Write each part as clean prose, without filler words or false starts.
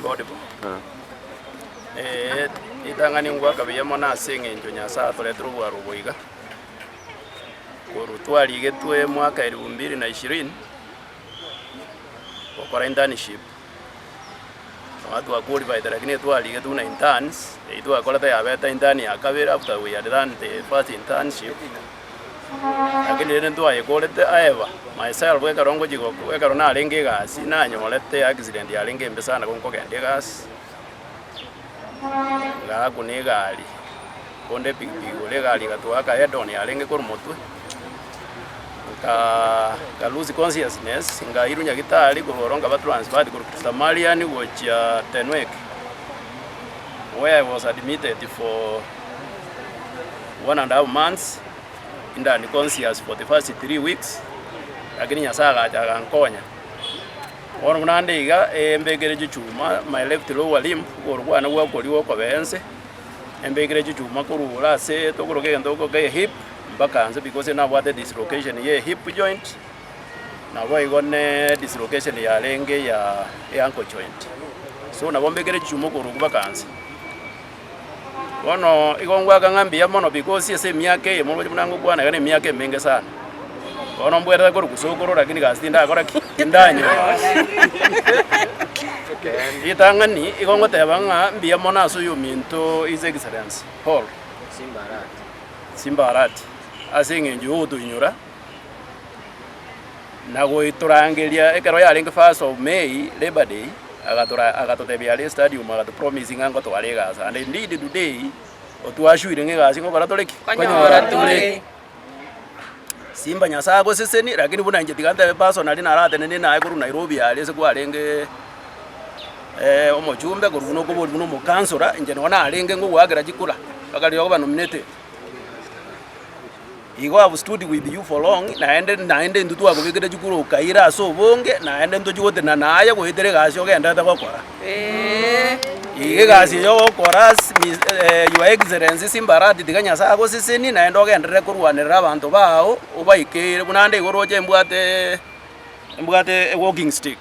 Audible. Eh, ritang'ani ngwaka buya mono ase eng'encho Nyasaye atoretire obwaro obo iga. Korwa twarigetwe mwaka elfu mbili na ishirini, gokora internship, nabo twa qualified lakini twarigetwe buna interns, eywo twakorete yabete intern ya kabere after we had done the first internship. Lakini rende ntwayekorete however, myself ekero ngochia gokwa ekero narenge egasi nanyorete accident yarenge embe sana gonkogenda egasi, ngakuna egari, konde epikipiki igoro egari egatwaka head on yarenge korwa motwe, nkaa nka lose consciousness, nkairwa nyagetari korwa ororo nkaba transferred korwa Samarian gochia Tenwek, where I was admitted for one and half months, inde unconscious for the first 3 weeks, lakini Nyasaye agacha agankonya. Bono buna ande iga, embekere chichuma my left lower limb, okogoro kwane gwa okorio gokobea ense, embekere chichuma korwa igoro ase tokoroka egento gokoroka ehip mpaka nse because nabwate dislocation ya ehip joint, nabo igo ne dislocation yarenge ya ankle joint. So nabo mbekere chichuma okogoro okwo mpaka nse. Bono igo ngwaka ng'a mbuya mono because ase emiaka eye moroche buna ngokwana iga na emiaka emenge sana. Bono mbwerete korwa gusokoro lakini gasi tindakora ki? Tindanyora. Ritang'ani igo ngoteba ng'a mbuya mono ase oyominto His Excellency Paul Simba Arati ase eng'encho ya ogotoinyora na goitorangeria ekero yarenge first of May, Labour Day, agatora agatotebia aria estadium agato promise ng'a ngotware egasi and indeed today otwashuire ng'a egasi ngokora tore ki? Konyora tore. Simba Nyasaye agosesenie, lakini buna inche tiga ntebe personally naratenenie naye korwa Nairobi aria ase kwarenge omochumbe korwa buna okoboria buna omokansora, inche nonye narenge ngogoakera chikura mpaka riria okoba nominated. Igo I have stood with you for long, naende naende intwe twakobekire chikura okaira ase obonge, naende ntochi gotenena aye goetera egasi ogenderete gokora. Iga egasi eye ogokora ase mis your excellency Simba Arati tiga Nyasaye agosesenie naende ogenderere korwanerera abanto bao, obaikeire buna ande igo oroche mbwate mbwate ewalking stick.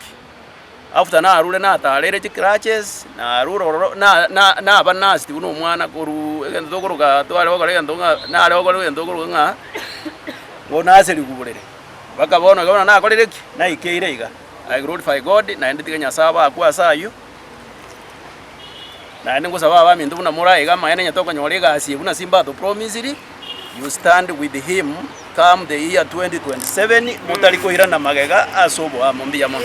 After narure natareire chicrutches, narure ororo na na naba nursed buna omwana korwa egento tokoroka tware gokora egento ng'a nare gokora egento tokoroka ng'a ngo naseriwu borere. Mpaka bono iga bono nakorire ki? Naikeire iga. I glorify God, naende tiga Nyasaye abakwe ase aywo, naende ngosaba abaminto buna more aiga amaene onye tokonyora egasi eye buna Simba atopromisiri, you stand with him come the year 2027 motari koirana magega ase oboamo mbuya mono.